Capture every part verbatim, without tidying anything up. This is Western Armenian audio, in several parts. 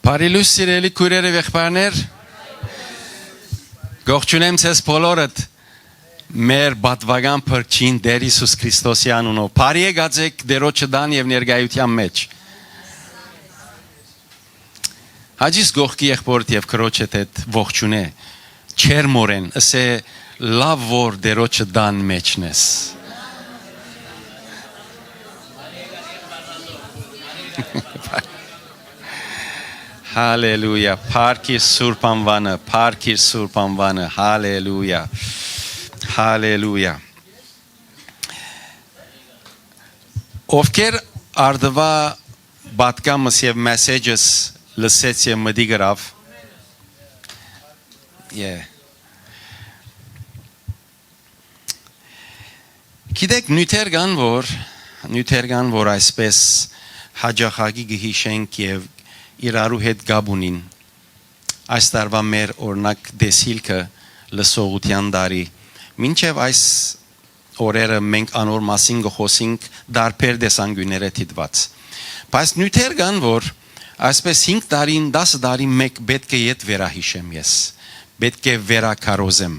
Բարի լուսն, սիրելի քոյրեր եւ եղբայրներ։ Կողջունեմ ձեզ բոլորդ մեր պատուական փրկչին Տէր Յիսուս Քրիստոսի անունով։ Բարի եկած եք Տիրոջը տան եւ ներկայութեան մէջ։ Հաճիս կողքի եղբորդ եւ քրոջդ հետ ողջունէ, ջերմօրէն ըսէ. «Լաւ որ Տիրոջը տան մէջն ես»։ Հալելույա, փառք իր սուրբ անուանը, փառք իր սուրբ անուանը, հալելույա, հալելույա։ Ովքեր արդուայ պատգամս եւ մեսեջս լսեց եւ մտի գրաւ, yeah. Գիտեք, նիւթեր կան, որ, նիւթեր կան, որ այսպես յաճախակի կը յիշենք եւ իրարու հետ կապ ունին։ Այս տարուայ մեր, օրինակ, տեսիլքը լսողութեան տարի, մինչեւ այս օրերը մենք անոր մասին կը խօսինք դարբեր տեսանկիւններէ դիտուած։ Բայց նիւթեր կան, որ այսպես հինգ տարին, տասը տարին մէկ պէտք է ետ վերահիշեմ ես, պէտք է վերաքարոզեմ,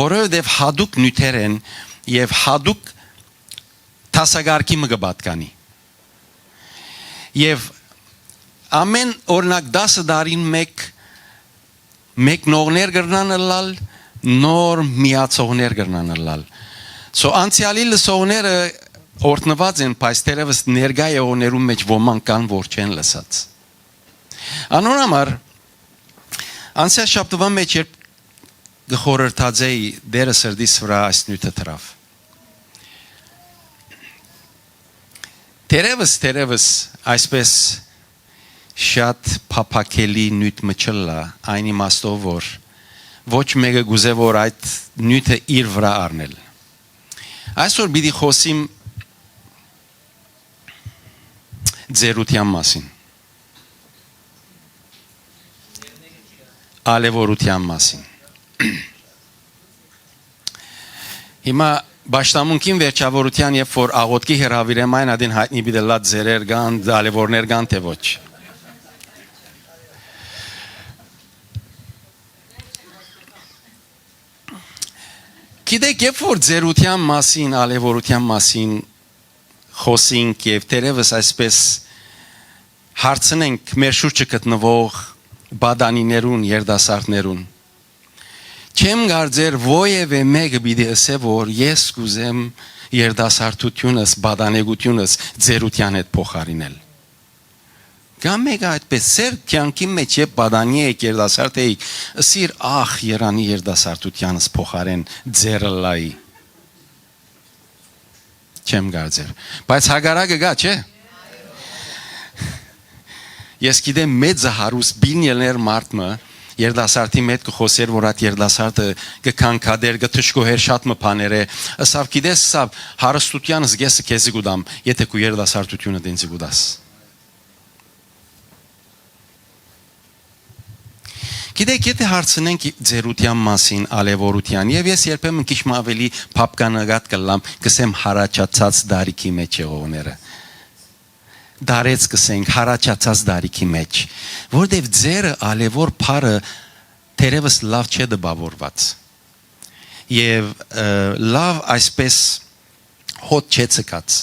որովհետեւ յատուկ նիւթեր են եւ յատուկ դասակարգի մը կը պատկանի։ Եւ ամէն, օրինակ, տասը տարին մէկ մեկնողներ կրնան ըլլալ, նոր միացողներ կրնան ըլլալ։ So, անցեալի լսողները օրհնուած են, բայց թերեւս ներկայ եղողներուն մէջ ոմանք կան, որ չեն լսած։ Անոր համար, անցեալ շաբթուան մէջ, երբ կը խորհրդածեի, Տէրը սրտիս վրայ այս նիւթը դրաւ։ Թերեւս, թերեւս, այսպես շատ փափաքելի նիւթ մը չըլլայ, այն իմաստով, որ ոչ մէկը կ'ուզէ, որ այդ նիւթը իր վրայ առնել։ Այսօր պիտի խօսիմ ծերութեան մասին, ալեւորութեան մասին։ Հիմա պաշտամունքին վերջաւորութեան, երբ որ աղօթքի հրաւիրեմ, այն ատեն յայտնի պիտի ըլլայ, ծերեր կան, ալեւորներ կան, թէ ոչ։ Գիտեք, երբ որ ծերութեան մասին, ալեւորութեան մասին խօսինք եւ թերեւս այսպես հարցնենք մեր շուրջը գտնուող պատանիներուն, երիտասարդներուն, չեմ կարծեր, որեւէ մէկը պիտի ըսէ, որ ես կ'ուզեմ երիտասարդութիւնս, պատանեկութիւնս ծերութեան հետ փոխարինել։ Կա մէկը այդպես, ձեր կեանքի մէջ, երբ պատանի էիք, երիտասարդ էիք, ըսիր. «Ախ, երանի երիտասարդութեանս փոխարէն ծեր ըլլայի»։ Չեմ կարծեր։ Բայց հակառակը կա, չէ՞։ Ես գիտեմ, մեծ հարուս բին ելներ մարդ մը, երիտասարդի հետ կը խօսեր, որ այդ երիտասարդը կը քանքատէր, կը դժգոհեր շատ մը բաներէ, ըսաւ. «Գիտես, ըսաւ, հարստութեանս կէսը քեզի կու տամ, եթէ քու երիտասարդութիւնը ինծի կու տաս»։ Գիտեք, եթէ հարցնենք ծերութեան մասին, ալեւորութեան, եւ ես երբեմն քիչ մը աւելի փափկանակատ կ'ըլլամ, կ'ըսեմ, յառաջացած տարիքի մէջ եղողները, դարեց կ'ըսենք, յառաջացած տարիքի մէջ, որտեւ ծերը, ալեւոր բառը թերեւս լաւ չէ տպաւորուած։ Եւ, ը, լաւ այսպես հոտ չէ ցկած։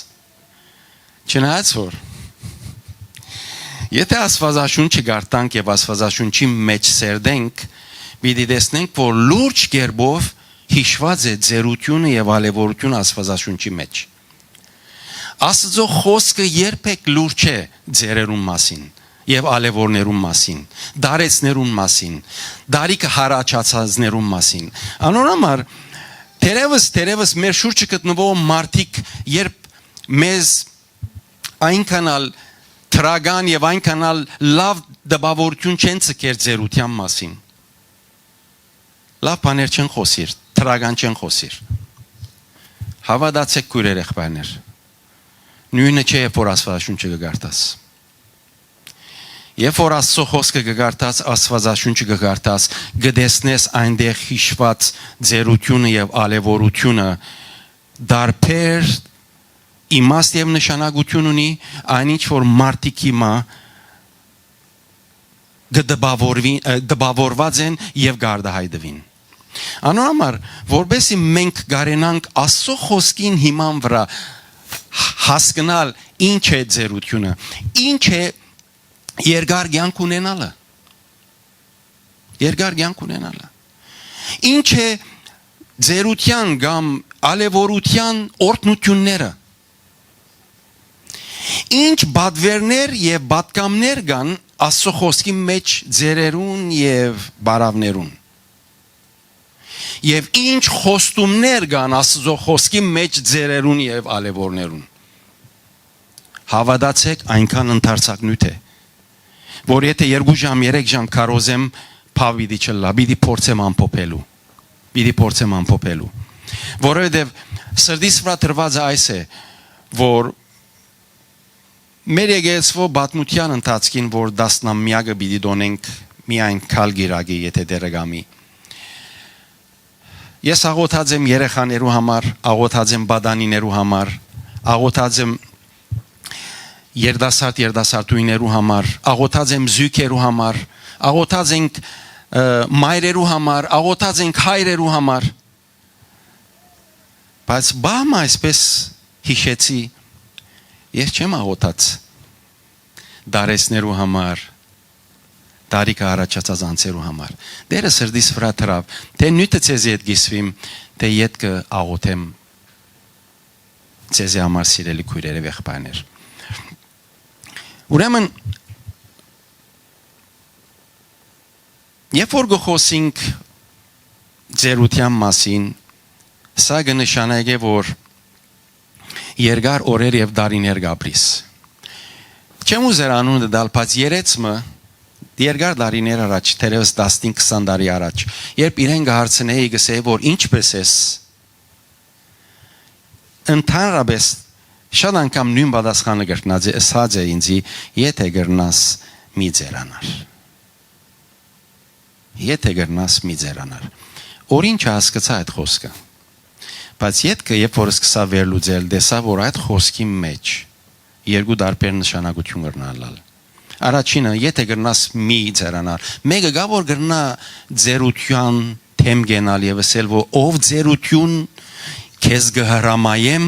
Չնայած որ, եթէ Աստուածաշունչը կարդանք եւ Աստուածաշունչի մէջ սերտենք, պիտի տեսնենք, որ լուրջ կերպով յիշուած է ծերութիւնը եւ ալեւորութիւնը Աստուածաշունչի մէջ։ Աստուծոյ խօսքը երբեք լուր չէ ծերերուն մասին եւ ալեւորներուն մասին, դարեցներուն մասին, դարիքը յառաջացածներուն մասին։ Անոր համար, թերեւս, թերեւս մեր շուրջը գտնուող մարդիկ, երբ մեզ այնքան ալ դրական եւ այնքան ալ լաւ տպաւորութիւն չեն ցկեր ծերութեան մասին, լաւ բաներ չեն խօսիր, դրական չեն խօսիր, հաւատացէք, քոյրեր, եղբայրներ, նոյնը չէ, երբ որ Աստուածաշունչը կը կարդաս։ Երբ որ Աստուծոյ խօսքը կը կարդաս, Աստուածաշունչը կը կարդաս, կը տեսնես այնտեղ յիշուած ծերութիւնը եւ ալեւորութիւնը, դարբեր իմաստ եւ նշանակութիւն ունի, այն ինչ որ մարդիկ հիմա կը տպաւորուին, ը, տպաւորուած են եւ կ'արտայայտուին։ Անոր համար, որպեսզի մենք կարենանք Աստծո խօսքին հիման վրայ հասկնալ ինչ է ծերութիւնը, ինչ է երկար կեանք ունենալը, երկար կեանք ունենալը, ինչ է ծերութեան կամ ալեւորութեան օրհնութիւնները, ինչ պատուէրներ եւ պատգամներ կան Աստծո խօսքի մէջ ծերերուն եւ պարաւներուն, եւ ինչ խոստումներ կան Աստծո խօսքի մէջ ծերերուն եւ ալեւորներուն։ Հաւատացէք, այնքան ընդարձակ նիւթ է, որ եթէ երկու ժամ, երեք ժամ քարոզեմ, բաւ պիտի չըլլայ, պիտի փորձեմ ամփոփելու, պիտի փորձեմ ամփոփելու, որովհետեւ սրտիս վրայ դրուածը այս է, որ մեր եկեղեցւոյ պատմութեան ընթացքին, որ տասնամեակը պիտի տոնենք միայն գալ կիրակի, եթէ Տէրը կամի, ես աղօթած եմ երեխաներու համար, աղօթած եմ պատանիներու համար, աղօթած եմ երիտասարդ, երիտասարդուհիներու համար, աղօթած եմ զոյգերու համար, աղօթած ենք, ը, մայրերու համար, աղօթած ենք հայրերու համար։ Բայց բահ մը այսպես յիշեցի, ես չեմ աղօթած տարեցներու համար, տարիքը առաջացած անձերու համար։ Տէրը սրտիս վրայ դրաւ, թէ նիւթը ձեզի հետ կիսուիմ, թէ ետքը աղօթեմ ձեզի համար, սիրելի քոյրեր եւ եղբայրներ։ Ուրեմն, երբ որ կը խօսինք ծերութեան մասին, սա կը նշանակէ, որ երկար օրեր եւ տարիներ կ'ապրիս։ Չեմ ուզեր անունը տալ, բայց երէց մը երկար տարիներ առաջ, թերեւս տասնհինգ քսան տարի առաջ, երբ իրեն կը հարցնէի, կ'ըսէի, որ ինչպէս ես, ընդհանրապէս շատ անգամ նոյն պատասխանը կրկնած է, ըսած է ինձի, «Եթէ կրնաս, մի ծերանար։ Եթէ կրնաս, մի ծերանար»։ Օրինչը հասկցայ այդ խօսքը։ Բայց ետքը, երբ որ սկսայ վերլուծել, տեսայ, որ այդ խօսքի մէջ երկու տարբեր նշանակութիւն կրնայ ըլլալ։ Առաջինը, եթէ կրնաս, մի ծերանար։ Մէկը կայ, որ կրնայ ծերութեան դէմ կենալ եւ ըսել, որ «Ով ծերութիւն, քեզ կը հրամայեմ,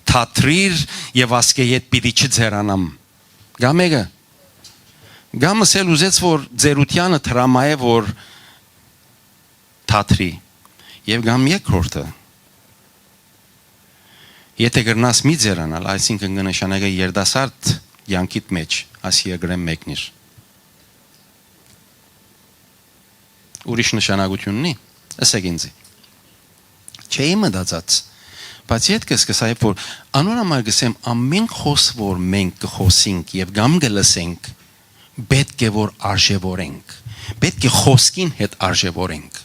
դադրիր եւ ասկէ ետ պիտի չծերանամ»։ Կայ մէկը, կամ ըսել ուզեց, որ ծերութեանը հրամայէ, որ դադրի։ Եւ կամ երկրորդը, եթէ կրնաս, մի ծերանալ, այսինքն կը նշանակէ երիտասարդ կեանքիդ մէջ այս երկրէն մեկնիր։ Ուրիշ նշանակութիւն ունի՞, ըսէք ինձի։ Չէի մտածած, բայց ետքը սկսայ, որ անոր համար կ'ըսեմ, ամէն խօս, որ մենք կը խօսինք եւ կամ կը լսենք, պէտք է որ արժեւորենք, պէտք է խօսքին հետ արժեւորենք։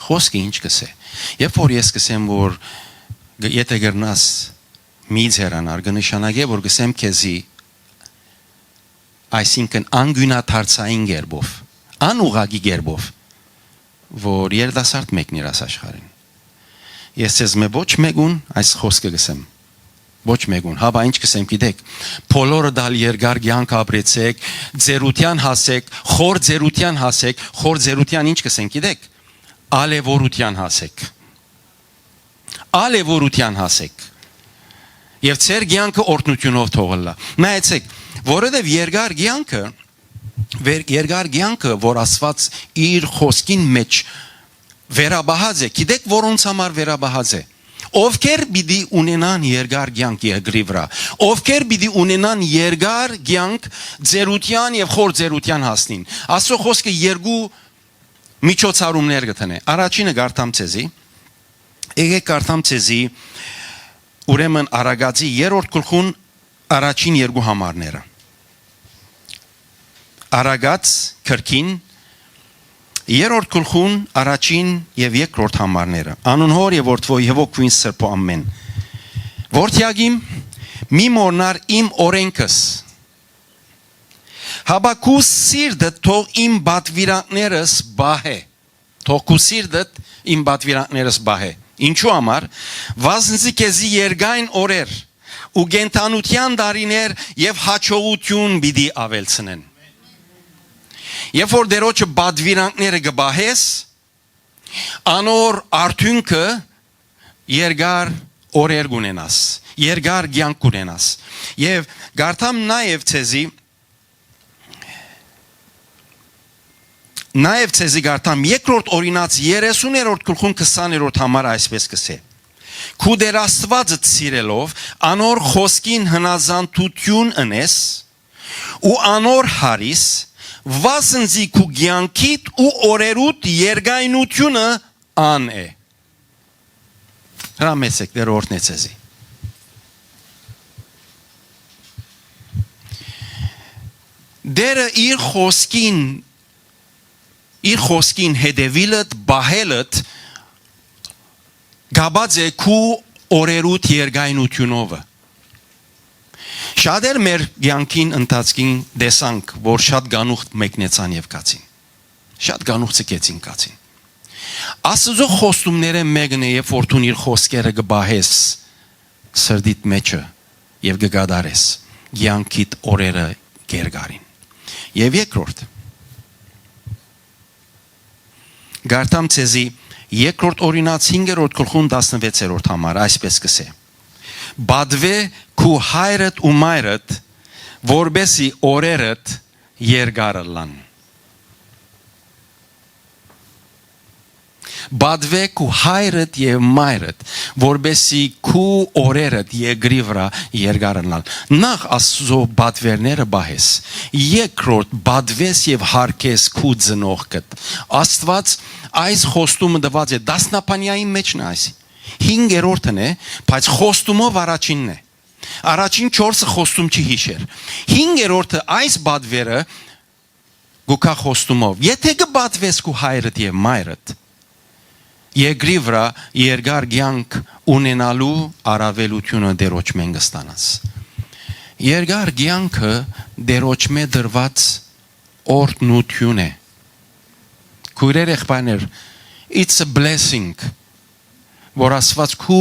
Խօսքը ինչ կ'ըսէ։ Երբ որ ես կ'ըսեմ, որ գ-, եթէ կրնաս, մի ծերանար, կը նշանակէ, որ կ'ըսեմ քեզի, այսինքն անգիւնադարձային կերպով, անուղղակի կերպով, որ երիտասարդ մեկնիր աս աշխարհին։ Ես ձեզմէ ոչ մեկուն այս խօսքը կ'ըսեմ։ Ոչ մեկուն։ Հապա ինչ կ'ըսեմ, գիտէք, բոլորդ ալ երկար կեանք ապրեցէք, ծերութեան հասէք, խոր ծերութեան հասէք, խոր ծերութեան ինչ կ'ըսեն, գիտէք, ալեւորութեան հասէք։ Ալեւորութեան հասէք։ Եւ ձեր կեանքը օրհնութիւնով թող ըլլայ։ Նայեցէք, որովհետեւ երկար կեանքը, վեր-, երկար կեանքը, որ Աստուած իր խօսքին մէջ վերապահած է, գիտէք, որոնց համար վերապահած է։ Ովքեր պիտի ունենան երկար կեանք երկրի վրայ, ովքեր պիտի ունենան երկար կեանք, ծերութեան եւ խոր ծերութեան հասնին։ Աստծո խօսքը երկու միջոցառումներ կը դնէ։ Առաջինը կարդամ ձեզի, եկեք կարդամ ձեզի, ուրեմն Արագածի երրորդ գլխուն առաջին երկու համարները։ Արագած քրքին երրորդ գլխուն առաջին եւ երկրորդ համարները։ Անուն Հոր եւ Որդուոր եւ Հոգուին Սրբոյ, ամէն։ Որդեակ իմ, մի մոռնար իմ օրենքս, հապա քու սիրտդ թող իմ պատվիրանքներս պահէ։ Թող քու սիրտդ իմ պատվիրանքներս պահէ։ Ինչու համար, վասնզի քեզի երկայն օրեր ու կենդանութեան տարիներ եւ յաջողութիւն պիտի աւելցնեն։ Երբ որ Տէրոջը պատուիրանքները կը պահես, անոր արդիւնքը երկար օրեր կունենաս, երկար կեանք կունենաս։ Եւ կարդամ նաեւ ցեզի, նաեւ ցեզի կարդամ երկրորդ օրինաց երեսուներորդ գլխուն քսաներորդ համար այսպես կսէ. «Քու Տէր Աստուածդ սիրելով, անոր խօսքին հնազանդութիւն ընես ու անոր հարիս, վասն զի քու կեանքիդ ու օրերուդ երկայնութիւնը ան է»։ Հրամեցեք, Տէրը օրհնէ ցեզի։ Տէրը իր խօսքին, իր խօսքին հետեւիլդ, պահելդ կապած է քու օրերուդ երկայնութիւնովը։ Շատեր մեր կեանքին ընթացքին տեսանք, որ շատ կանուխ մեկնեցան եւ գացին։ Շատ կանուխ ձգեցին, գացին։ Աստուծոյ խոստումներէն մէկն է, երբ որ դուն իր խօսքերը կը պահես սրտիդ մեջը եւ կը կատարես, կեանքիդ օրերը կ'երկարին։ Եւ երկրորդ, կարդամ ցեզի երկրորդ օրինաց հինգերորդ գլխուն տասնվեցերորդ համար, այսպես կսէ. «Պատուէ քու հայրդ ու մայրդ, որպեսզի օրերդ երկար ըլլան»։ Պատուէ քու հայրդ եւ մայրդ, որպեսզի քու օրերդ երկրի վրայ երկար ըլլան։ Նախ Աստուծոյ պատուէրները պահես, երկրորդ պատուես եւ յարգես քու ծնողքդ։ Աստուած այս խոստումը տուած է Դասնապանիային մէջն է այս։ Հինգերորդն է, բայց խոստումով առաջինն է։ Առաջին չորսը խոստում չի յիշեր։ Հինգերորդը այս պատուերը կու գայ խոստումով։ Եթէ կը պատուես քու հայրդ եւ մայրդ, երկրի վրայ երկար կեանք ունենալու առաւելութիւնը Տէրոջմէն կը ստանաս։ Երկար կեանքը Տէրոջմէ տրուած օրհնութիւն է։ Քոյրեր, եղբայրներ, it's a blessing, որ Աստուած քու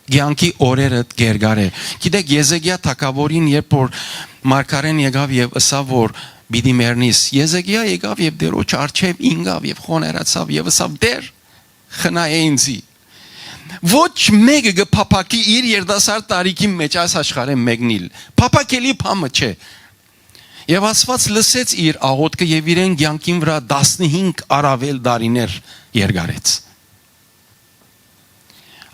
կեանքի օրերը կ'երկարէ։ Գիտեք, Եզեկիա թագաւորին, երբ որ մարգարէն եկաւ եւ ըսաւ, որ պիտի մեռնիս, Եզեկիա եկաւ եւ Տէրոջ առջեւ ինկաւ եւ խոներացաւ եւ ըսաւ. «Տէր, խնայէ ինծի»։ Ոչ մէկը կը փափաքի իր երիտասարդ տարիքին մէջ այս աշխարհէն մեկնել։ Փափաքելի բան մը չէ։ Եւ Աստուած լսեց իր աղօթքը եւ իրեն կեանքին վրայ տասնհինգ առաւել տարիներ երկարեց։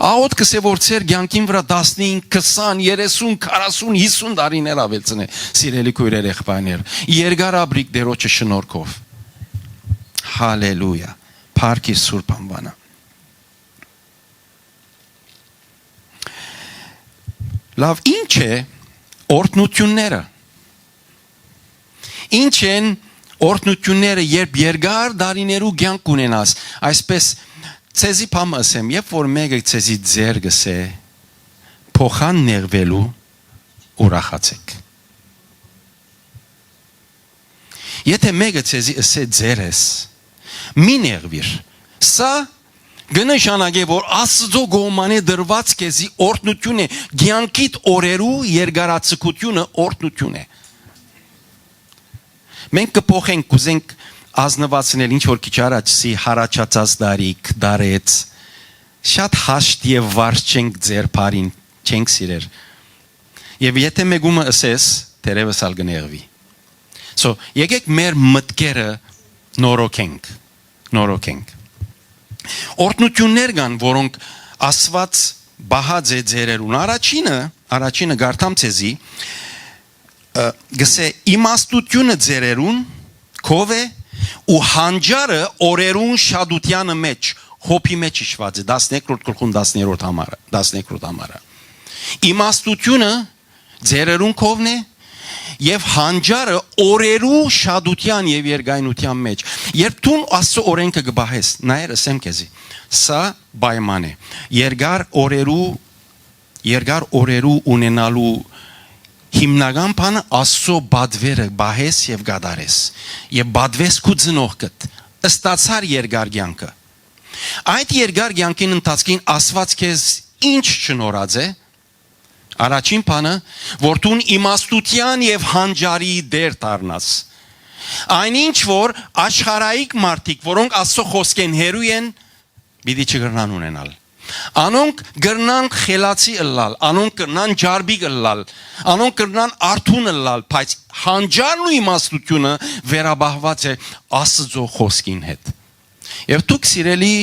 Աղօթքը սէ որ ձեր կեանքին վրայ տասնհինգ, քսան, երեսուն, քառասուն, հիսուն տարիներ աւելցնէ, սիրելի քոյրեր, եղբայրներ, երկար ապրիք Տէրոջը շնորհքով։ Հալելույա։ Փառք իր սուրբ անուանը։ Լավ, ի՞նչ է օրհնութիւնները։ Ի՞նչ են օրհնութիւնները, երբ երկար տարիներու կեանք կունենաս, այսպես, ցեզի բան ըսեմ, երբ որ մէկը ցեզի ձեր կ'ըսէ, փոխան նեղուելու ուրախացէք։ Եթէ մէկը ցեզի ըսէ. «Ձեր ես», մի նեղուիր։ Սա կը նշանակէ, որ Աստուծոյ կողմէ տրուած քեզի օրհնութիւն է, կեանքիդ օրերու երկարաձգութիւնը օրհնութիւն է։ Մենք կը փոխենք, կ'ուզենք ազնուացնել, ինչ որ քիչ առաջ սի յառաջացած տարիք, դարեց, շատ հաշտ եւ վարձ չենք ձեր բարին, չենք սիրեր։ Եւ եթէ մեկումը ըսես, թերեւս ալ կը նեղուի։ So, եկեք մեր մտքերը նորոգենք, նորոգենք։ Օրհնութիւններ կան, որոնք Աստուած պահած է ձերերուն։ Առաջինը, առաջինը կարդամ ցեզի, ը, գսե. «Իմաստութիւնը ձերերուն քով է ու հանճարը օրերուն շատութեանը մեջ», Յոբի մեջ յիշուած է, տասներկրորդ գլխուն տասներորդ համարը, տասներկրորդ համարը։ «Իմաստութիւնը ձերերուն քովն է եւ հանճարը օրերու շատութեան եւ երկայնութեան մեջ»։ Երբ դուն Աստծո օրենքը կը պահես, նայեր, ըսեմ քեզի, սա պայման է։ Երկար օրերու, երկար օրերու ունենալու հիմնական բանը Աստծո պատվերը պահես եւ կատարես, եւ պատվես քու ծնողքդ, ստացար երկար կեանքը։ Այդ երկար կեանքին ընթացքին Աստուած քեզ ինչ շնորհած է։ Առաջին բանը, որ դուն իմաստութեան եւ հանճարի տէր դառնաս, Այն ինչ որ աշխարհայիկ մարդիկ, որոնք Աստծո խօսքէն հեռու են, պիտի չկրնան ունենալ։ Անոնք կրնան խելացի ըլլալ, անոնք կրնան ջարդիկ ըլլալ, անոնք կրնան արթուն ըլլալ, բայց հանճարն ու իմաստութիւնը վերապահուած է Աստծո խօսքին հետ։ Եւ դուք, սիրելի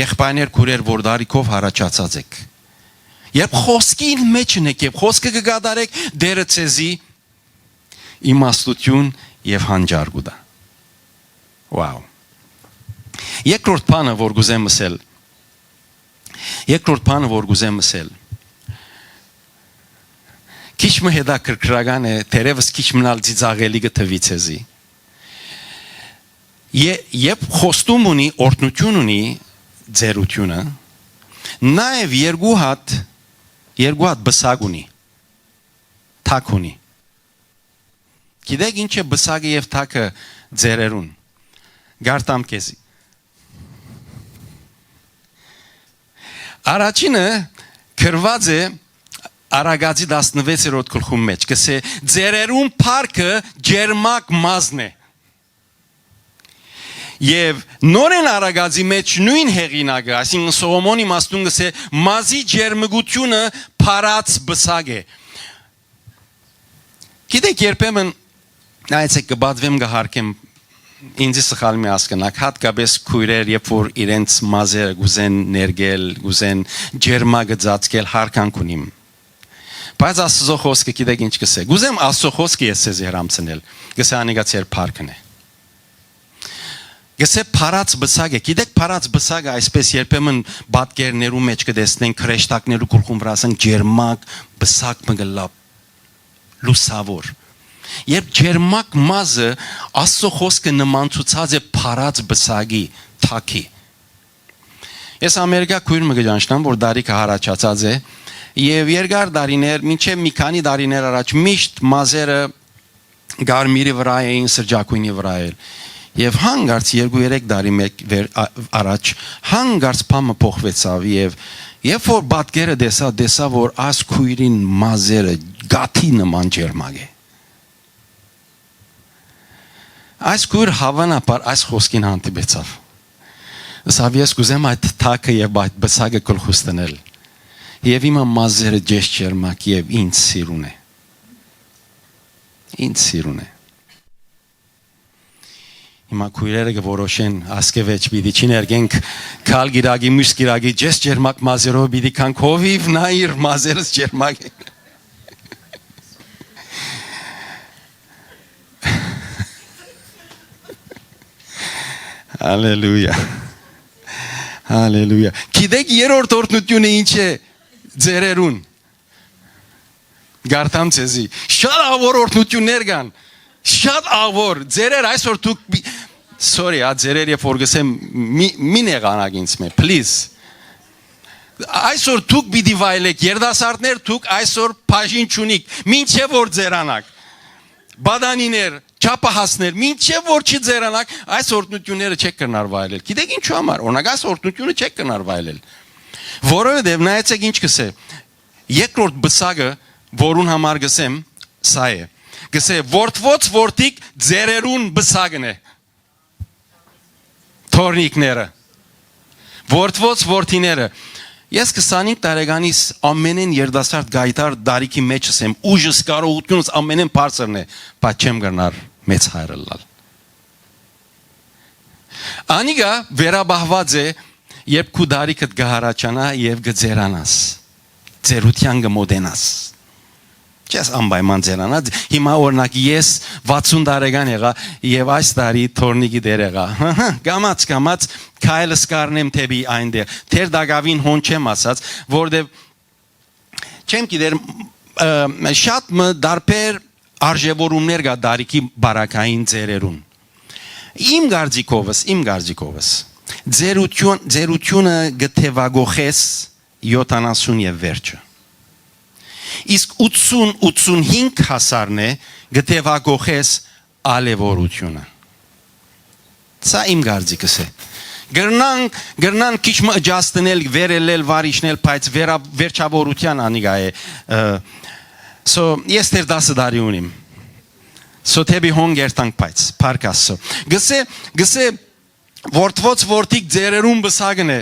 եղբայրներ, քուրեր, որ դարիքով յառաջացած եք, երբ խօսքին մէջ եք եւ խօսքը կը կատարեք, Տէրը ձեզի իմաստութիւն եւ հանճար կու տայ։ Wow։ Երկրորդ բանը, որ կ'ուզեմ ըսել, երկրորդ բանը, որ կ'ուզեմ ըսել, քիչ մը հետաքրքրական է, թերեւս քիչ մնալ ծիծաղելի կը թուի ձեզի։ Ե-, երբ խոստում ունի, օրհնութիւն ունի ծերութիւնը, նաեւ երկու հատ, երկու հատ պսակ ունի, թագ ունի։ Գիտեք ինչ է պսակը եւ թագը ծերերուն։ Գարտամ քեզի։ Առաջինը գրուած է Արագածի տասնվեցերորդ գլխուն մէջ, կսէ. «Ծերերուն փառքը ջերմակ մազն է»։ Եւ նորէն Արագածի մէջ նոյն հեղինակը, այսինքն Սողոմոնի իմաստուն, կսէ. «Մազի ջերմկութիւնը փարած պսակ է»։ Գիտեք, երբեմն, նայեցեք, կը պատմեմ, կը հարգեմ, ինձի սխալ մի հասկնաք, հատկապես քոյրեր, երբ որ իրենց մազերը կ'ուզեն ներկել, կ'ուզեն ջերմակը ծածկել, հարգանք ունիմ։ Բայց Աստուծոյ խօսքը գիտեք ինչ կ'ըսէ։ Կ'ուզեմ Աստուծոյ խօսքը ես ձեզի հրամցնել, կ'ըսէ, անիկա ձեր փառքն է։ Կ'ըսէ, փարած պսակ է։ Գիտեք, փարած պսակը այսպես երբեմն պատկերներու մէջ կը տեսնենք, հրեշտակներու գլխուն վրայ ասենք ջերմակ պսակ մը կ'ըլլայ, լուսաւոր։ Երբ ջերմակ մազը Աստուծոյ խօսքը նմանցուցած է փարած պսակի, թագի։ Ես Ամերիկա քոյր մը կը ճանչնամ, որ դարիքը յառաջացած է, եւ երկար դարիներ, մինչեւ մի քանի դարիներ առաջ միշտ մազերը կարմիրի վրայ էին, սրճագոյնի վրայ էր։ Եւ հանկարծ երկու-երեք տարի մէկ վեր, ա-, առաջ հանկարծ բան մը փոխուեցաւ, եւ երբ որ պատկերը տեսայ, տեսայ, որ այս քոյրին մազերը գաթի նման ջերմակ է։ Այս քոյր, հաւանաբար, այս խօսքին հանդիպեցաւ։ Ըսաւ. «Ես կ'ուզեմ այդ թագը եւ այդ պսակը գլխուս դնել։ Եւ իմը մազերը ջերմ ջերմակ եւ ինձ սիրուն է։ Ինձ սիրուն է»։ Հիմա քոյրերը կը որոշեն, ասկէ վեճ պիտի չներկենք, գալ կիրակի, մյուս կիրակի, ջերմ ջերմակ մազերով պիտի գանք, հովիւ նայիր, մազերս ջերմակ են։ Հալելույա։ Հալելույա։ Գիտեք, երրորդ օրհնութիւնը ինչ է ձերերուն։ Գարտամ ձեզի։ Շատ աղուոր օրհնութիւններ կան։ Շատ աղուոր։ Ձերեր, այսօր դուք պի-, sorry, ա, ձերեր, երբ որ կ'ըսեմ, մի, մի նեղանաք ինձ մէ, please։ Այսօր դուք պիտի վայելեք, երիտասարդներ, դուք այսօր բաժին չունիք, մինչեւ որ ձերանաք։ Պատանիներ, չափահասներ, մինչեւ որ չի ձերանաք, այս օրհնութիւնները չեք կրնար վայելել։ Գիտեք ինչու համար, օրինակ, այս օրհնութիւնը չեք կրնար վայելել։ Որովհետեւ նայեցեք ինչ կ'ըսէ։ Երկրորդ պսակը, որուն համար կ'ըսեմ, սա է։ Կ'ըսէ. «Որդւոց որդիք ձերերուն պսակն է»։ Թորնիկները, որդւոց որդիները։ Ես քսանհինգ տարեկանիս ամենէն երիտասարդ գայթար դարիքի մէջս եմ, ուժս, կարողութիւնս ամենէն բարձրն է, բայց չեմ կրնար մեծ հայր ըլլալ։ Անիկա վերապահուած է, երբ քու դարիքդ կը յառաջանայ եւ կը ձերանաս, ձերութեան կը մօտենաս։ Չես անպայման ձերանա։ Հիմա, օրինակ, ես վաթսուն տարեկան եղայ եւ այս տարի թորնիկի դեր եղայ։ Կամաց, կամաց քայլս կ'առնեմ դէպի այնտեղ։ Դեռ տակաւին հոն չեմ ասած, որտեւ չեմ գիտեր, ը, շատ մը տարբեր արժեւորումներ կայ դարիքի բարակային ձերերուն։ Իմ կարծիքովս, իմ կարծիքովս, ձերութիւն-, ձերութիւնը կը թեւակոխես յոթանասուն եւ վերջը։ Իսկ ութսուն, ութսունհինգ հասարն է, կը թեւակոխես ալեւորութիւնը։ Սա իմ կարծիքս է։ Կրնան, կրնան քիչ մը adjust-նել, վերելել, վարիչնել, բայց վերա-, վերջավորութեան անիկա է, ը, so, ես դեռ տասը տարի ունիմ։ So դէպի հոն կ'երթանք, բայց փառք Աստծո։ Գսե, գսե, որդւոց որդիք ձեռերուն պսակն է։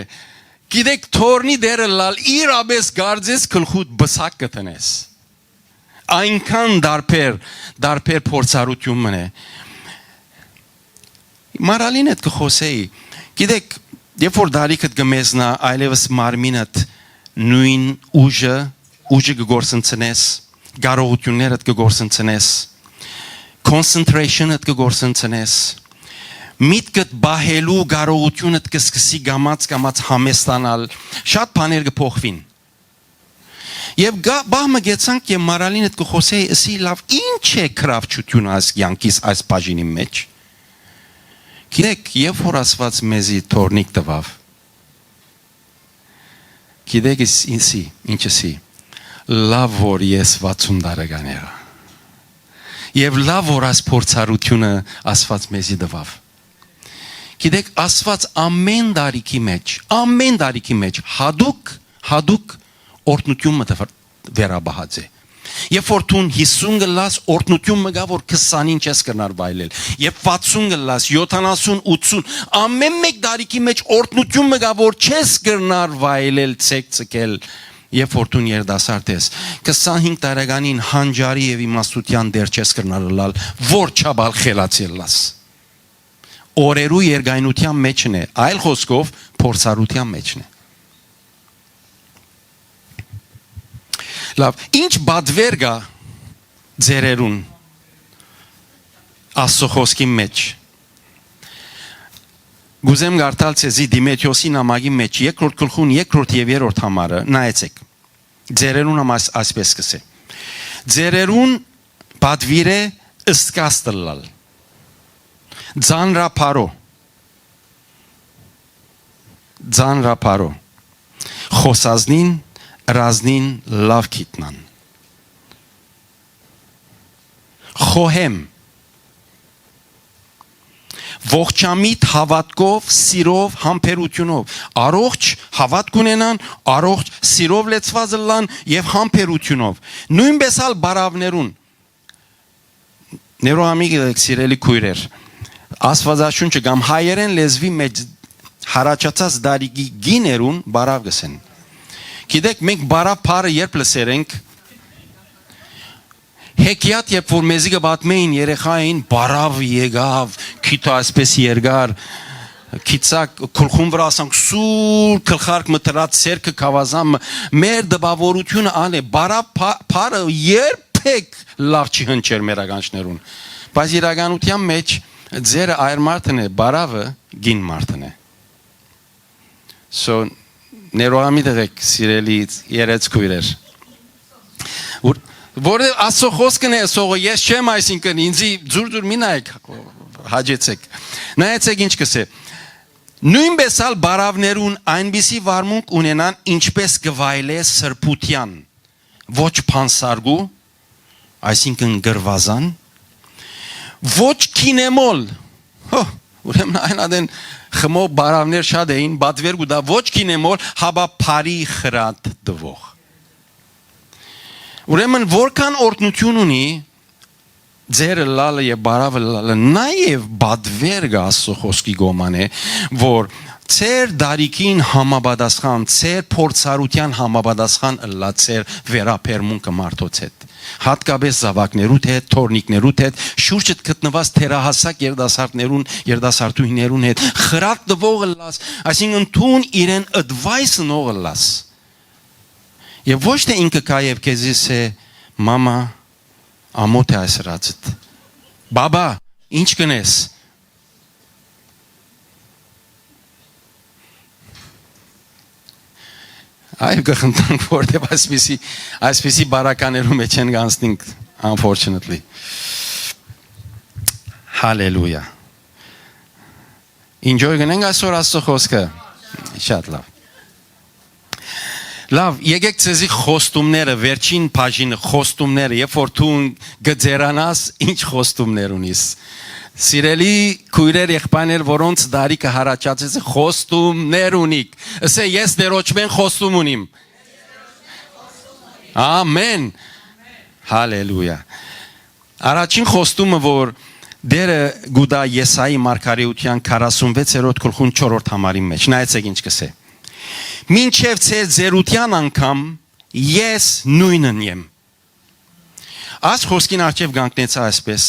Գիտեք, թորնի դեր ըլլալ, իրապէս կարծես գլխուդ պսակ կը դնես։ Այնքան դարբեր, դարբեր փորձառութիւն մըն է։ Մարալին հետ կը խօսէի։ Գիտեք, երբ որ դարիքդ կը մեզնայ, այլեւս մարմինդ նոյն ուժը, ուժը կը գործընծնես, կարողութիւններդ կը գործընծնես, concentration-դ կը գործընծնես, միտքդ պահելու կարողութիւնդ կը սկսի կամաց-կամաց համեստանալ, շատ բաներ կը փոխուին։ Եւ գա-, պահ մը գեցանք եւ Մարալին հետ կը խօսէի, ըսի, «Լաւ, ի՞նչ է գրաւչութիւնը այս կեանքիս, այս բաժինի մէջ»։ Գիտեք, երբ որ Աստուած մեզի թորնիկ տուաւ, գիտեք, իս-, ինսի, ինչ ըսի, լաւ որ ես վաթսուն տարեկան եղայ։ Եւ լաւ որ այս փորձառութիւնը Աստուած մեզի տուաւ։ Գիտեք, Աստուած ամէն տարիքի մէջ, ամէն տարիքի մէջ յատուկ, յատուկ օրհնութիւն մը տվեր-, վերապահած է։ Երբ որ դուն յիսուն կ'ըլլաս, օրհնութիւն մը կայ, որ քսանին չես կրնար վայելել։ Երբ վաթսուն կ'ըլլաս, յոթանասուն, ութսուն, ամէն մէկ տարիքի մէջ օրհնութիւն մը կայ, որ չես կրնար վայելել, ցեկ ցկել, երբ որ դուն երիտասարդ ես։ Քսանհինգ տարեկանին հանճարի եւ իմաստութեան տէր չես կրնար ըլլալ, որ չափ ալ խելացի ըլլաս։ Օրերու երկայնութեան մէջն է, այլ խօսքով, փորձառութեան մէջն է։ Լաւ, ինչ պատուեր կայ ձեռերուն Աստուծոյ խօսքի մէջ։ Կ'ուզեմ կարդալ ձեզի Տիմոթէոսի նամակի մէջ երկրորդ գլխուն, երկրորդ եւ երրորդ համարը, նայեցէք։ Ձեռերուն համար այս-, այսպես կ'ըսէ. «Ձեռերուն պատուիրէ սքազ ըլլալ, ծանրաբարոյ, ծանրաբարոյ, խօսածնին, ըրածնին լաւ գիտնան, խոհեմ, ողջամիտ հաւատքով, սիրով, համբերութիւնով, առողջ հաւատք ունենան, առողջ սիրով լեցուած ըլլան եւ համբերութիւնով, նոյնպէս ալ բարաւներուն»։ Ներողամիտ եղէք, սիրելի քոյրեր, Աստուածաշունչը կամ հայերէն լեզուի մէջ յառաջացած տարիքի կիներուն բարաւ կ'ըսեն։ Գիտեք, մենք բարաւ բառը երբ լսեր ենք, հեքիաթ, երբ որ մեզի կը պատմէին, երեխային, բարաւ եկաւ, քիթը այսպես երկար, քիցակ գլխուն վրայ ասանք սուր գլխարկ մը դրած, սերքը գաւազան մը, մեր տպաւորութիւնը ան է, բարաւ բա-, բառը երբեք լաւ չի հնչեր մեր ականջներուն, բայց իրականութեան մէջ ձերը այր մարդն է, բարաւը կին մարդն է։ So, ներողամիտ եղէք, սիրելի երէց քոյրեր։ Որ, որովհետեւ Աստուծոյ խօսքն է սողը, ես չեմ, այսինքն, ինձի ձուր-ձուր մի նայեք, հաճեցեք։ Նայեցեք ինչ կ'ըսէ. «Նոյնպէս ալ բարաւներուն այնպիսի վարմունք ունենան, ինչպէս կը վայելէ սրբութեան, ոչ բանսարկու, այսինքն՝ կռուազան, ոչ գինեմոլ»։ Հո, ուրեմն այն ատեն խմող բարաւներ շատ էին, պատուեր կու տայ, «ոչ գինեմոլ, հապա բարի խրատ տուող»։ Ուրեմն, որքան օրհնութիւն ունի ձեր ըլլալը եւ բարաւ ըլլալը, նաեւ պատուեր կայ Աստուծոյ խօսքի կողմէ, որ ձեր տարիքին համապատասխան, ձեր փորձառութեան համապատասխան ըլլայ ձեր վերաբերմունքը մարդոց հետ, յատկապէս զաւակներուդ հետ, թոռնիկներուդ հետ, շուրջդ գտնուած թերահասակ երիտասարդներուն, երիտասարդուհիներուն հետ, խրատ տուող ըլլաս, այսինքն՝ դուն իրեն advice ընող ըլլաս։ Եւ ոչ թէ ինքը գայ եւ քեզի ըսէ. «Մամա, ամոթ է այս ըրածդ։ Բաբա, ինչ կ'ընես»։ Այ կը խնդանք, որտեւ այսպիսի, այսպիսի բարականերու մէջ են կ'անցնենք, unfortunately։ Հալելույա։ Enjoy կ'ընենք այսօր Աստուծոյ խօսքը։ Շատ լաւ։ Լաւ, եկեք ձեզի խոստումները, վերջին բաժինը, խոստումները, երբ որ դու կը ձեռանաս, ինչ խոստումներ ունիս։ Սիրելի քոյրեր, եղբայրներ, որոնց տարիքը յառաջացած է, խոստումներ ունիք։ Ըսէ, «Ես Տէրոջմէն խոստում ունիմ»։ Ամեն։ Հալելույա։ Առաջին խոստումը, որ Տէրը կու տայ Եսայի մարգարէութեան քառասունվեցերորդ գլխուն չորրորդ համարին մէջ։ Նայեցէք ինչ կ'ըսէ. «Մինչեւ ձեր ծերութեան անգամ ես նոյնն եմ»։ Այս խոսքին առջեւ կանգնեցայ այսպէս.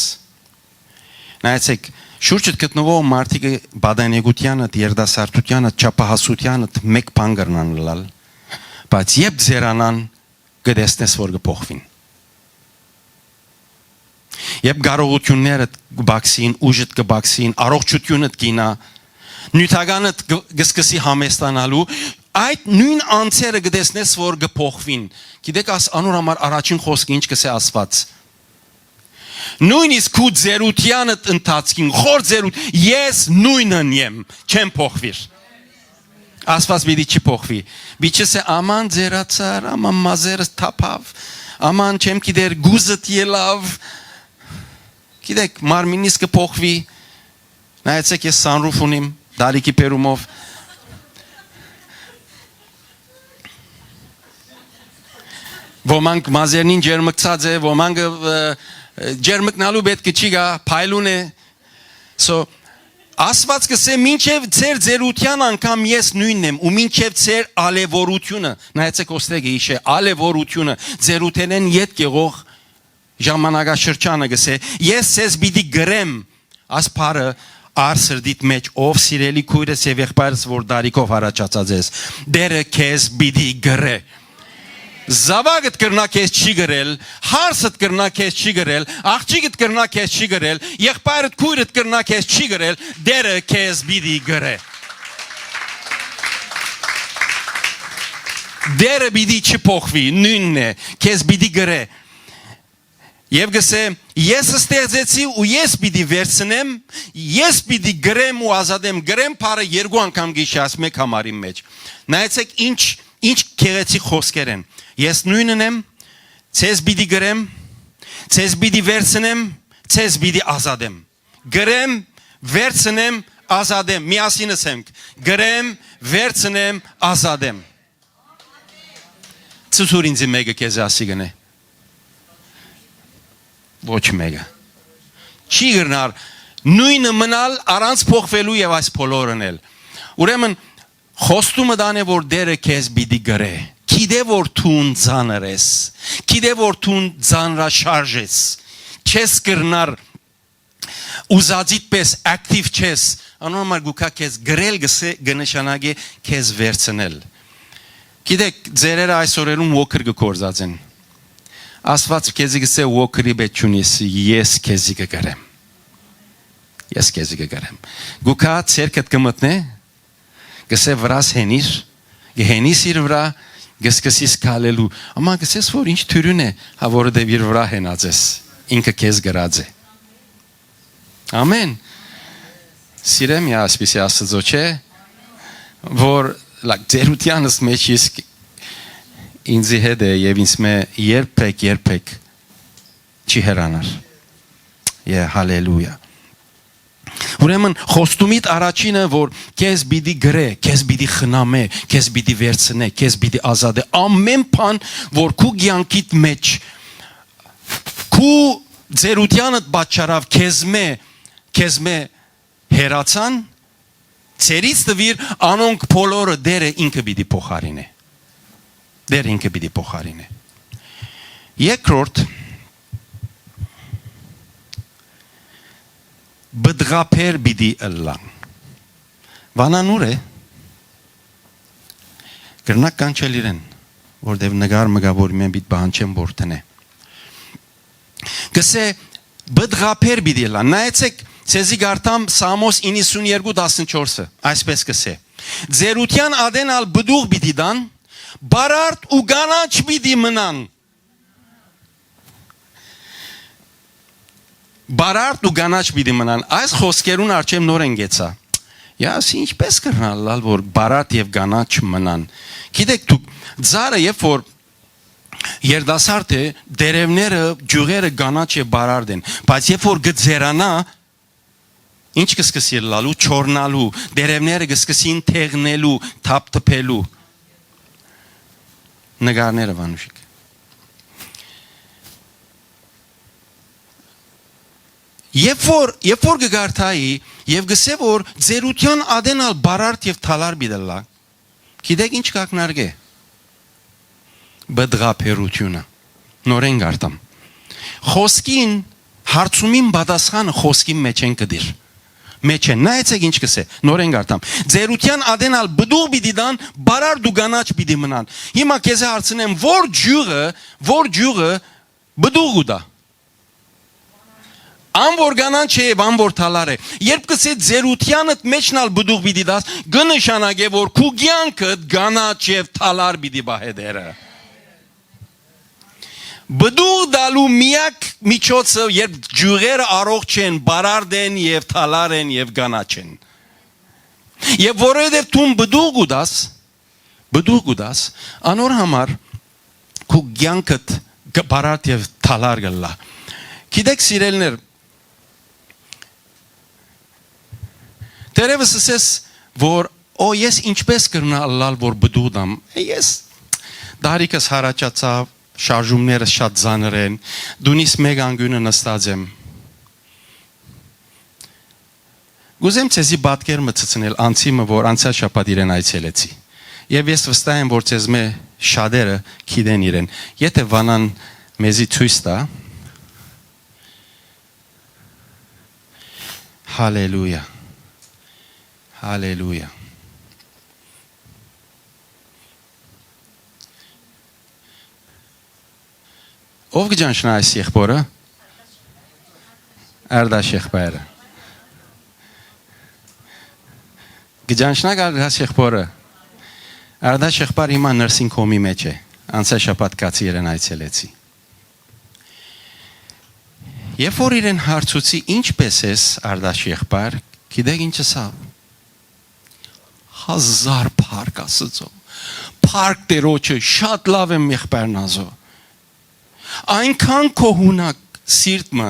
նայեցէք, շուրջդ գտնուող մարդիկը պատանեկութեանդ, երիտասարդութեանդ, չափահասութեանդ մէկ բան կրնան ըլլալ, բայց երբ ձերանան, կը տեսնես որ կը փոխուին։ Երբ կարողութիւններդ կը բացին, ուժդ կը բացին, առողջութիւնդ կ'իյնայ, նիւթականդ կը, կը սկսի համեստանալու, այդ նոյն անձերը կը տեսնես որ կը փոխուին։ Գիտեք, աս անոր համար առաջին խոսքը ինչ կ'ըսէ Աստուած. «Նոյնիսկ քու ծերութեանդ ընթացքին, խոր ծերութ, ես նոյնն եմ, չեմ փոխուիր»։ Աստուած պիտի չի փոխուի։ Պիտի չ'ըսէ. «Աման, ձերացար, աման, մազերս թափաւ, աման, չեմ գիտեր, գուզդ ելաւ»։ Գիտեք, մարմինիս կը փոխուի։ Նայեցէք, ես sunroof ունիմ, դալիքի բերումով։ Ոմանք մազերնին ջերմկցած է, ոմանք, ը, ը, ջերմկնալու պէտք չի գայ, փայլուն է։ So, Աստուած կ'ըսէ. «Մինչեւ ձեր ծերութեան անգամ ես նոյնն եմ, ու մինչեւ ձեր ալեւորութիւնը», նայեցէք, ոստեգը իշ է, ալեւորութիւնը, ծերութենէն ետք եղող ժամանակաշրջանը, կ'ըսէ. «Ես ձեզ պիտի կրեմ», այս բառը առ սրտիդ մէջ, ով սիրելի քոյրս եւ եղբայրս, որ դալիքով հառաչացած ես, Տէրը քեզ պիտի կրէ։ Զաւակդ կրնայ քեզ չի կրել, հարսդ կրնայ քեզ չի կրել, աղջիկդ կրնայ քեզ չի կրել, եղբայրդ, քոյրդ կրնայ քեզ չի կրել, Տէրը քեզ պիտի կրէ։ Տէրը պիտի չփոխուի, նոյնն է, քեզ պիտի կրէ։ Եւ կ'ըսէ. «Ես ստեղծեցի ու ես պիտի վերցնեմ, ես պիտի կրեմ ու ազատեմ»։ «Կրեմ» բառը երկու անգամ կ'յիշի այս մէկ համարին մէջ։ Նայեցէք ինչ, ինչ գեղեցիկ խօսքեր են։ «Ես նոյնն եմ, ձեզ պիտի կրեմ, ձեզ պիտի վերցնեմ, ձեզ պիտի ազատեմ»։ «Կրեմ, վերցնեմ, ազատեմ»։ Միասին ըսենք. «Կրեմ, վերցնեմ, ազատեմ»։ Ցուցուր ինձի մէկը քեզի ասի կ'ընէ. «Ոչ մէկը չի կրնար նոյնը մնալ առանց փոխուելու եւ այս բոլորն էլ»։ Ուրեմն, խոստումը տանէ որ Տէրը քեզ պիտի կրէ։ Գիտէ որ դուն ծանր ես, գիտէ որ դուն ծանրաշարժ ես, չես կրնար ուզածիդ պէս ակտիվ չես, անոր համար գուքա քեզ կրել, կ'ըսէ, կը նշանակէ քեզ վերցնել։ Գիտեք, ձերերը այս օրերուն walker կը կործածեն։ Աստուած քեզի կ'ըսէ, walker-ի պէս չունիս, ես քեզի կը կրեմ։ Ես քեզի կը կրեմ։ Գուքա, ձեռքդ կը մտնէ, կ'ըսէ, վրաս հենիր, կը հենիս իր վրայ, կը սկսիս քալելու։ Ամա կ'ըսես որ ինչ թիւրին է, հա, որովհետեւ իր վրայ հենած ես, ինքը քեզ կրած է։ Ամեն։ Սիրեմ յա ասպիսի Աստծո, չէ՞, որ, լակ, ծերութեանս մեջ իսկ ինձի հետ է եւ ինձ մէ երբեք, երբեք չի հեռանար։ Եհ, հալելույա։ Ուրեմն խոստումիդ առաջինը, որ քեզ պիտի կրէ, քեզ պիտի խնամէ, քեզ պիտի վերցնէ, քեզ պիտի ազատէ, ամեն բան, որ քու կեանքիդ մէջ, քու ծերութեանդ պատճառաւ քեզմէ, քեզմէ հեռացան, ծերից տուիր, անոնք բոլորը Տէրը ինքը պիտի փոխարինէ։ Տէրը ինքը պիտի փոխարինէ։ Երկրորդ, պտղաբեր պիտի ըլլան։ Վանան ո՞ւր է։ Կրնակ կանչել իրեն, որտեւ նկար մը կայ, որ մեն պիտի պահանջեմ, որ դնէ։ Կ'ըսէ, պտղաբեր պիտի ըլլան։ Նայեցէք, ցեզի կարդամ Սաղմոս իննսուն երկու տասնչորսը, այսպէս կ'ըսէ. «Ծերութեան ատեն ալ պտուղ պիտի տան, բարարդ ու կանաչ պիտի մնան»։ Բարարդ ու կանաչ պիտի մնան։ Այս խօսքերուն առջեւ նոր են գեցա։ Յաս, ինչպէս կրնալ ըլլալ, որ բարարդ եւ կանաչ մնան։ Գիտեք դուք, ծառը երբ որ երիտասարդ է, տերևները, ճիւղերը կանաչ եւ բարարդ են, բայց երբ որ կը ծերանայ, ինչ կը սկսի ըլլալու, չորնալու, տերևները կը սկսին թեղնելու, թափթփելու։ Նկարները, Վանուշիկ։ Երբ որ, երբ որ կը կարդայի եւ կսե որ ծերութեան ատեն ալ բարարդ եւ թալար պիտի ըլլայ, գիտեք ինչ կակնարկէ։ Բդղաբերութիւնը։ Նորէն կարդամ։ Խօսքին, հարցումին պատասխանը խօսքին մէջէն կը դիր։ Մէջէն, նայեցէք ինչ կսե, նորէն կարդամ։ Ծերութեան ատեն ալ պտուղ պիտի տան, բարարդ ու կանաչ պիտի մնան։ Հիմա քեզի հարցնեմ, ո՞ր ջիւղը, ո՞ր ջիւղը պտուղ կու տայ։ Ան որ կանաչ է եւ ան որ թալար է։ Երբ կսե ծերութեանդ մէջն ալ պտուղ պիտի տաս, կը նշանակէ որ քու կեանքդ կանաչ եւ թալար պիտի պահէ Տէրը։ Պտուղ տալու միակ միջոցը, երբ ջիւղերը առողջ են, բարարդ են եւ թալար են եւ կանաչ են։ Եւ որովհետեւ դուն պտուղ կու տաս, պտուղ կու տաս, անոր համար քու կեանքդ կը բարարդ եւ թալար կ'ըլլայ։ Գիտեք, սիրելիներ, թերեւս ըսես, որ «Օ, ես ինչպէս կրնայ ըլլալ, որ պտուղ տամ»։ Ես տարիքս յառաջացաւ, շարժումներս շատ ծանր են, տունիս մէկ անկիւնը նստած եմ։ Կ'ուզեմ ձեզի պատկեր մը ցցնել անցի մը, որ անցյալ շաբաթ իրեն այցելեցի։ Եւ ես վստահ եմ, որ ձեզմէ շատերը գիտեն իրեն։ Եթէ Վանան մեզի ցոյց տայ։ Հալելույա։ Հալելույա։ Ո՞վ կը ճանչնայ այս եղբօրը։ Արտաշ եղբայրը։ Կը ճանչնաք Արտաշ եղբօրը։ Արտաշ եղբայր հիմա nursing home-ի մէջ է։ Անցյալ շաբաթ գացի իրեն այցելեցի։ Երբ որ իրեն հարցուցի, «Ինչպէս ես, Արտաշ եղբայր», գիտեք ինչ ըսաւ։ «Հազար փառք Աստուծոյ։ Փառք Տիրոջը, շատ լաւ եմ, եղբայր Նազո։ Այնքան գոհունակ սիրտ մը»։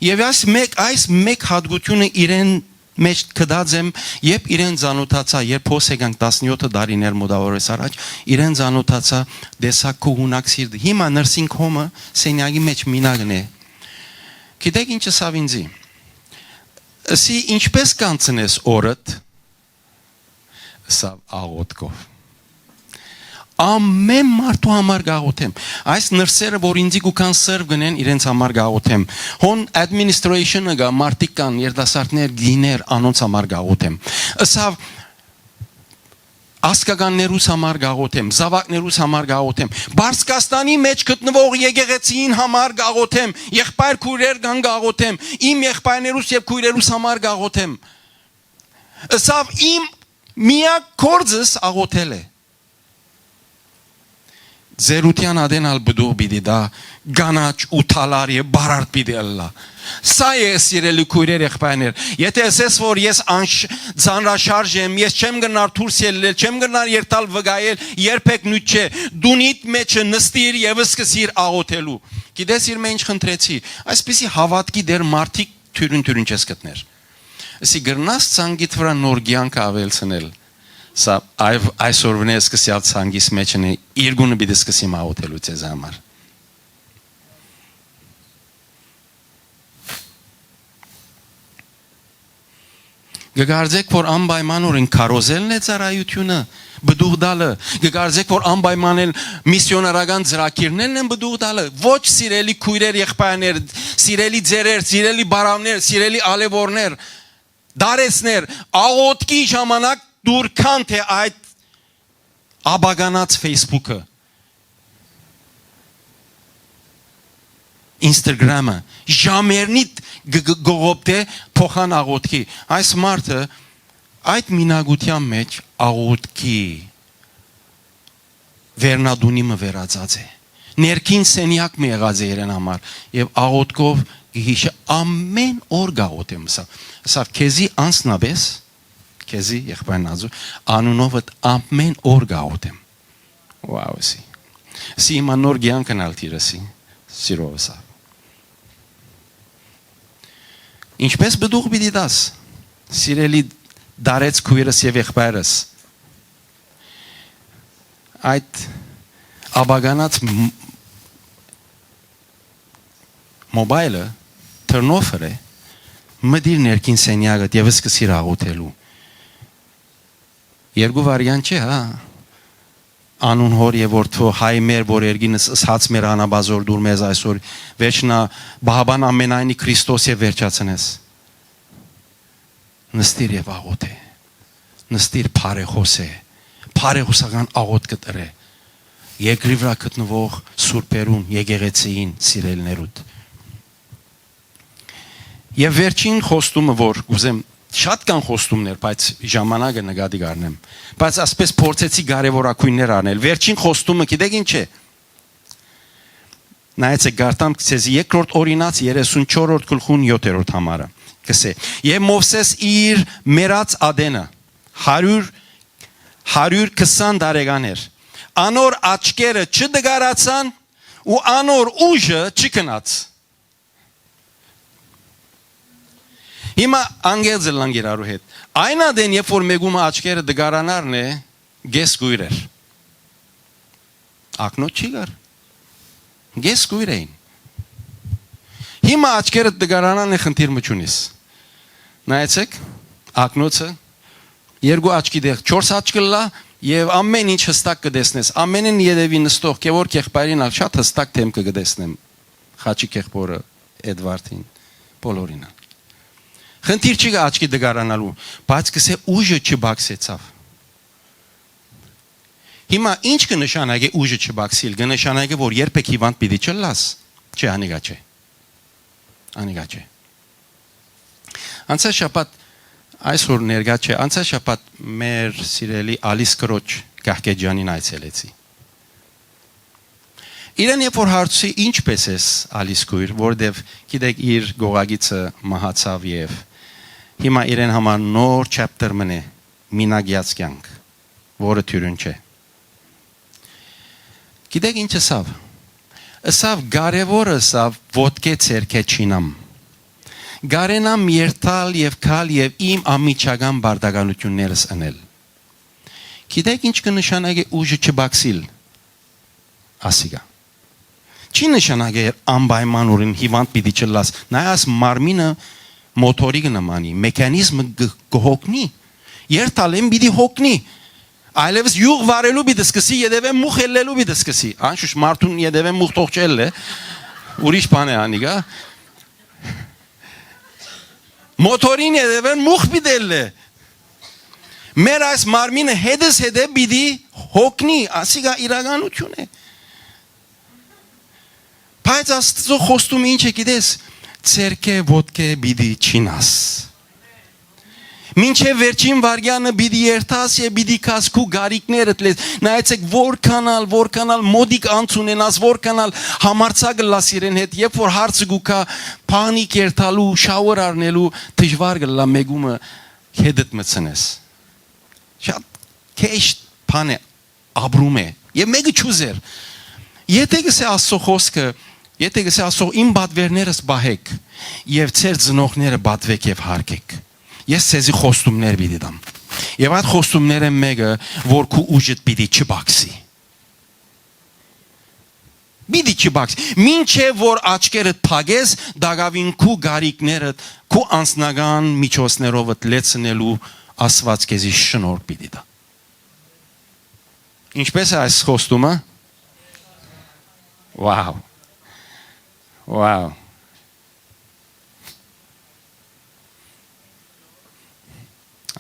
Եւ այս մէկ, այս մէկ յատկութիւնը իրեն մէջ գտած եմ, երբ իրեն ծանօթացայ, երբ հոս եկանք տասնեօթ տարիներ մօտաւորես առաջ, իրեն ծանօթացայ, տեսայ գոհունակ սիրտը։ Հիմա nursing home-ը սենյակի մէջ մինակ է։ Գիտեք ինչ ըսաւ ինձի։ Ըսի, «Ինչպէս կանցնես օրդ»։ Ըսաւ, «Աղօթքով։ Ամէն մարդու համար կաղօթեմ։ Այս նրսերը, որ ինձի կու կան սրվ գնեն, իրենց համար կաղօթեմ։ Հոն administration-ը կայ, մարդիկ կան, երիտասարդներ, կիներ, անոնց համար կաղօթեմ»։ Ըսաւ, «Ազգականներուս համար կաղօթեմ, զաւակներուս համար կաղօթեմ, Պարսկաստանի մէջ գտնուող եկեղեցիին համար կաղօթեմ, եղբայր քոյրեր կան կաղօթեմ, իմ եղբայրներուս եւ քոյրերուս համար կաղօթեմ»։ Ըսաւ, «Իմ միակ գործս աղօթել է»։ Ծերութեան ատեն ալ պտուղ պիտի տայ, կանաչ ու թալար եւ բարարդ պիտի ըլլայ։ Սա է, սիրելի քոյրեր, եղբայրներ։ Եթէ ըսես, որ ես անշ-, ձանրաշարժ եմ, ես չեմ կրնար դուրս ելլել, չեմ կրնար երթալ վկայել, երբեք նոյթ չէ։ Տունիդ մէջը նստիր եւ սկսիր աղօթելու։ Գիտես, իր մէջ խնդրեցի, այսպիսի հաւատքի դեր մարդիկ թիւրին-թիւրին չես գտներ։ Ըսի, կրնաս ցանկիդ վրայ նոր կեանքը աւելցնել։ Սա այ-, այսօրվանէ սկսեալ ցանկիս մէջ ընէ, երկունը պիտի սկսեմ աղօթելու ձեզ համար։ Կկարծեք, որ անպայմանօրէն քարոզելն է ծառայութիւնը, պտուղ տալը։ Կկարծեք, որ անպայմանեն միսիոնարական ծրագիրներն են պտուղ տալը։ Ոչ, սիրելի քոյրեր, եղբայրներ, սիրելի ծերեր, սիրելի բարաւներ, սիրելի ալեւորներ, դարեցներ, աղօթքի ժամանակ դուր քան թե այդ ապականած Facebook-ը, Instagram-ը, ժամերնիդ գ-, գ-, գողոպտե փոխան աղոթքի։ Այս մարդը այդ մինակության մեջ աղոթքի վերնատունի մը վերածած է։ Ներքին սենյակ մը եղած է իրեն համար, եւ աղոթքով գիհիշը ամեն օր գաղոթեմ, ըսա, ըսա, քեզի անձնապես, քեզի եղբայր Նազու, անունովդ ամեն օր գաղոթեմ։ Wow, ըսի։ Ըսի, հիմա նոր կեանք ընալ տիրըսի, սիրով ըսա։ Ինչպես պտուղ պիտի տաս, սիրելի դարեց քույրս եւ եղբայրս, այդ աբականած մ-, մոբայլը, turnover է, Մտիր ներքին սենեակդ եւ սկսիր աղոթելու։ Երկու վարյան չէ, հա։ Անուն Հօր եւ Որդու, հայ մեր, որ երկինս ըսած մեր անաբազոր դուր մեզ այսօր, վերջնա Բահաբան ամենայնի Քրիստոս եւ վերջացնես։ Նստիր եւ աղոթէ։ Նստիր, բարեխօսէ, բարեխօսական աղոթք կը տրէ երկրի վրայ գտնուող սուրբերուն, եկեղեցիին, սիրելիներուդ։ Եւ վերջին խոստումը, որ կ'ուզեմ, շատ կան խոստումներ, բայց ժամանակը նկատի կ'առնեմ, բայց ասպէս փորձեցի կարեւորագոյններ առնել։ Վերջին խոստումը գիտեք ինչ է։ Նայեցեք, գարտամ ձեզի Երկրորդ Օրինաց երեսունչորսերորդ գլխուն յոթերորդ համարը, կսէ. «Եւ Մովսէս իր մեռած ատենը, հարիւր, հարիւր քսան տարեկան էր, անոր աչքերը չտկարացան ու անոր ուժը չքնաց»։ Հիմա անգերձ ըլլանք իրարու հետ։ Այն ատեն, երբ որ մէկումը աչքերը տկարանարն է, կես կոյր էր։ Ակնոց չի կար։ Կես կոյր էին։ Հիմա աչքերը տկարանան է, խնդիր մը չունիս։ Նայեցեք, ակնոցը երկու աչքի տեղ չորս աչք կ'ըլլայ եւ ամեն ինչ յստակ կը տեսնես։ Ամենէն ետեւի նստող Գեորգ եղբայրին ալ շատ յստակ դէմքը կը տեսնեմ։ Խաչիկ եղբորը, Էդվարդին, բոլորին ալ։ Խնդիր չի գա աչքի տկարանալու, բայց կսէ ուժը չբաքսեցաւ։ Հիմա ինչ կը նշանակէ ուժը չբաքսիլ։ Կը նշանակէ, որ երբեք հիվանդ պիտի չըլլաս։ Չէ, անիկա չէ։ Անիկա չէ։ Անցյալ շաբաթ, այսօր ներկայ չէ, անցյալ շաբաթ մեր սիրելի Ալիս Քրոջ Կահկեջանին այցելեցի։ Իրեն երբ որ հարցուի, «Ինչպե՞ս ես, Ալիս քոյր», որտեւ, գիտեք, իր գողագիծը մահացաւ եւ հիմա իրեն համար նոր chapter մնէ, մինակեաց կեանք, որը դիւրին չէ։ Գիտեք ինչ ըսաւ։ Ըսաւ, կարեւորը, ըսաւ, ոտքէ ձեռքէ չիյնամ, կարենամ երթալ եւ գալ եւ իմ անմիջական պարտականութիւններս ընել։ Գիտեք ինչ կը նշանակէ ուժը չբաքսիլ, ասիկա։ Չի նշանակեր անպայմանորեն հիվանդ պիտի չըլլաս։ Նայ, աս մարմինը մոթորի կը նմանի, մեխանիզմը կը, կը հոգնի։ Երթալէն պիտի հոգնի։ Այլեւս յուղ վարելու պիտի սկսի, ետեւէն մուխ ելլելու պիտի սկսի։ Անշուշտ մարդուն ետեւէն մուխ թող չելլէ, ուրիշ բան է անիկա։ Մոթորին ետեւէն մուխ պիտի ելլէ։ Մեր այս մարմինը հետս հետե պիտի հոգնի, ասիկա իրականություն է։ Բայց Աստծո խոստումը ինչ է, գիտես, ձերքէ ոտքէ պիտի չինաս։ Մինչեւ վերջին վարյանը պիտի երթաս եւ պիտի գաս քու գարիկներդ լեզ։ Նայեցեք, որքան ալ, որքան ալ մոդիկ անց ունենաս, որքան ալ համարձակ ըլլաս իրեն հետ, երբ որ հարցը գուկա, փանիկ երթալու, շաուր առնելու, դժուար կլա մեկումը հետդ մտցնես։ Շատ քեշ բան է, ապրում է։ Եւ մեկը չուզեր։ Եթե կսե Աստծո խոսքը, եթե կսե Աստծո, «Իմ պատվերներս պահեք եւ ձեր ծնողները պատվեք եւ հարգեք, ես ձեզի խոստումներ պիտի տամ»։ Եւ այդ խոստումներէն մեկը, որ քու ուժդ պիտի չբաքսի։ Պիտի չբաքսի։ Մինչեւ որ աչքերդ փակես, դակաւին քու գարիկներդ, քու անձնական միջոցներովդ լեցնելու Աստված քեզի շնորհ պիտի տա։ Ինչպե՞ս է այս խոստումը։ Wow. Wow.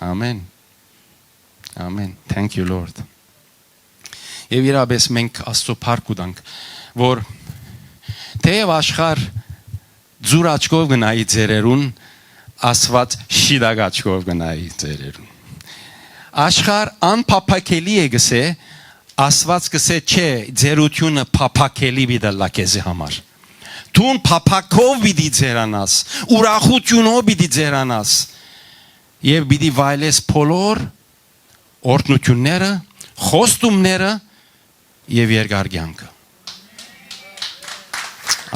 Ամեն։ Ամեն։ Thank you, Lord. Եւ իրապես մենք Աստծո փառք կու տանք, որ թեեւ աշխարհ ձուր աչքով կը նայի ձերերուն, Աստված շիտակ աչքով կը նայի ձերերուն։ Աշխարհ անփափակելի է գսե, Աստված գսե, չէ, ձերությունը փափակելի պիտի ըլլայ քեզի համար։ Դուն փափակով պիտի ձերանաս, ուրախութիւնով պիտի ձերանաս եւ պիտի վայելես բոլոր օրհնութիւնները, խոստումները եւ երկար կեանքը։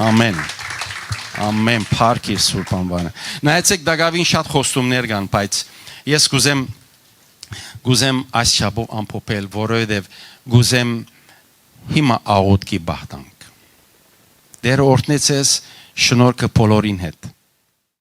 Ամեն։ Ամեն, փառք իր սուրբ անվանը։ Նայեցեք, դակավին շատ խոստումներ կան, բայց ես կուզեմ, կուզեմ այս շաբով ամփոփել, որովհետեւ կուզեմ հիմա աղոթքի պահ տանք։ Տերը օրհնեց ես, շնորհքը բոլորին հետ։